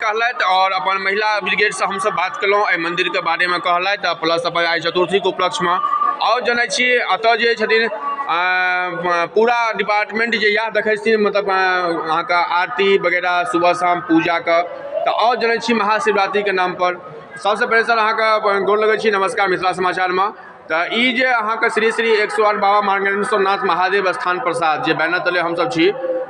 कहलथि आओर अपन महिला ब्रिगेडसँ हमसभ बात केलहुँ, एहि मन्दिरके बारेमे कहलथि। आ प्लस अपन आइ चतुर्थीके उपलक्ष्यमे आओर जनै छी एतय जे छथिन पूरा डिपार्टमेंट जे इएह देखै छथिन, मतलब अहाँके आरती वगैरह सुबह शाम पूजाके। तऽ आओर जनै छी महाशिवरात्रिके नामपर सबसँ पहिले सर अहाँके गोर लगै छी, नमस्कार मिथिला समाचारमे। तऽ ई जे अहाँके श्री श्री 108 बाबा मार्गेश्वर नाथ महादेव स्थान प्रसाद जे बैनर तले हमसभ छी,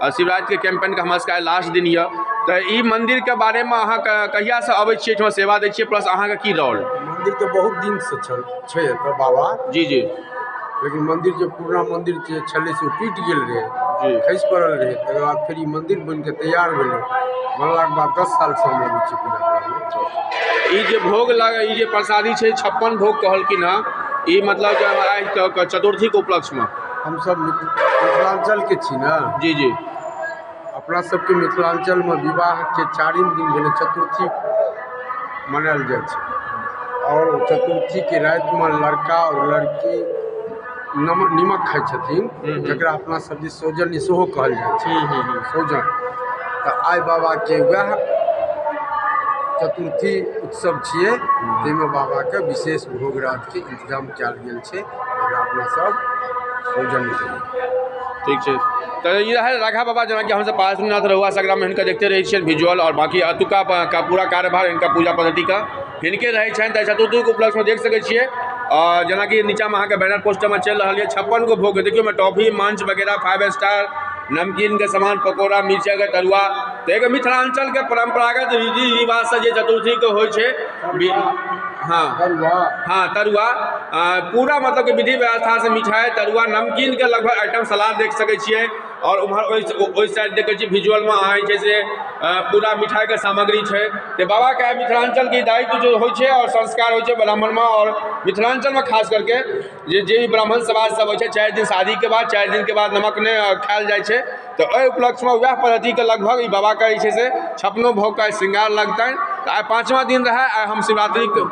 शिवरात्रिके कैंपेनके हमरा सबके आइ लास्ट दिन यऽ, तऽ ई मन्दिरके बारेमे अहाँ कहियासँ अबै छियै, एहिठमा सेवा दै छियै, प्लस अहाँके की रोल? मन्दिर तऽ बहुत दिनसँ छल छै एतऽ बाबा। जी जी। लेकिन मन्दिर जे पुरना मन्दिर जे छलै से टूटि गेल रहै, खसि पड़ल रहै। तकर बाद फेर ई मन्दिर बनिके तैयार भेलै। बनलाके बाद 10 सालसँ हम अबै छी पूजा करैमे। ई जे भोग लग ई जे प्रसादी छै 56 भोग कहलखिन हँ, ई मतलब जे आइ चतुर्थीके उपलक्ष्यमे हमसभ मिथिलाञ्चलके छी ने। जी जी। अपना सबके मिथिलाञ्चलमे विवाहके 4 दिन भेलै चतुर्थी मनायल जाइ छै। आओर चतुर्थीके रातिमे लड़का आओर लड़की नीमक खाइ छथिन, जकरा अपना सब दिस सौजन्य सेहो कहल जाइ छै, सौजन्य। तऽ आइ बाबाके वएह चतुर्थी उत्सव छियै, ताहिमे बाबाके विशेष भोग राजके इंतजाम कयल गेल छै, जकरा अपना सब सौजन्य कहै। ठीक छै। तऽ ई रहै राघा बाबा, जेनाकि हमसभ पार्श्वनाथ रहुआ सगरामे हिनका देखते रहै छियनि विजुअल, आओर बाँकी एतुका का पूरा कार्यभार हिनका पूजा पद्धतिके हिनके रहै छनि। तऽ चतुर्थीके उपलक्ष्यमे देख सकै छियै, जेनाकि नीचाँमे अहाँके बैनर पोस्टरमे चलि रहल यऽ 56 गो भोग। देखियौ ओहिमे टॉफी मंच वगैरह 5 स्टार नमकीनके सामान, पकौड़ा, मिरचाइके तरुआ। तऽ एगो मिथिलाञ्चलके परम्परागत रीति रिवाजसँ जे चतुर्थीके होइ छै, हाँ हाँ तरुआ पूरा मतलब कि विधि व्यवस्थासँ मिठाइ तरुआ नमकीनके लगभग आइटम सलाद देख सकै छियै। आओर उम्हर ओहि साइड देखै छियै विजुअलमे अहाँ जे छै से पूरा मिठाइके सामग्री छै। तऽ बाबाके मिथिलाञ्चलके दायित्व जे होइ छै आओर संस्कार होइ छै ब्राह्मणमे, आओर मिथिलाञ्चलमे खास करके जे भी ब्राह्मण समाज सब होइ छै, 4 दिन शादीके बाद 4 दिनके बाद नमक नहि खायल जाइ छै। तऽ एहि उपलक्ष्यमे वएह पद्धतिके लगभग ई बाबाके जे छै से 56 भोगके श्रृंगार लगतनि। तऽ आइ 5वां दिन रहै, आइ हम शिवरात्रिके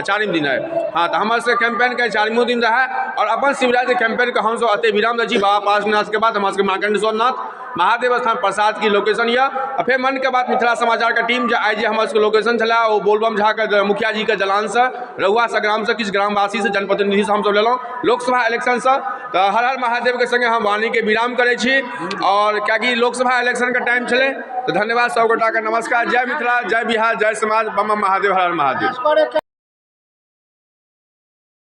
4 दिन है। हाँ, तऽ हमर सबके कैंपेनके 4 दिन रहै, आओर अपन शिवरात्रि कैंपेनके हमसब एतऽ विराम दै छी। बाबा पार्श्वनाथके बाद हमरा सबके मार्कंडेश्वर नाथ महादेव स्थान प्रसाद की लोकेशन यऽ। आ फेर मन के बात मिथिला समाचारके टीम जे आइ जे हमर सबके लोकेशन छलै ओ बोलबम झाके मुखिया जीके जलानसँ रहुआ सग्रामसँ किछु ग्रामवासीसँ जनप्रतिनिधिसँ हमसब लेलहुँ लोकसभा इलेक्शनसँ। तऽ हर हर महादेवके सङ्गे हम वाणीके विराम करै छी, आओर कियाकि लोकसभा इलेक्शनके टाइम छलै। तऽ धन्यवाद सब गोटाके, नमस्कार, जय मिथिला, जय बिहार, जय समाज, बम बम महादेव, हर हर महादेव।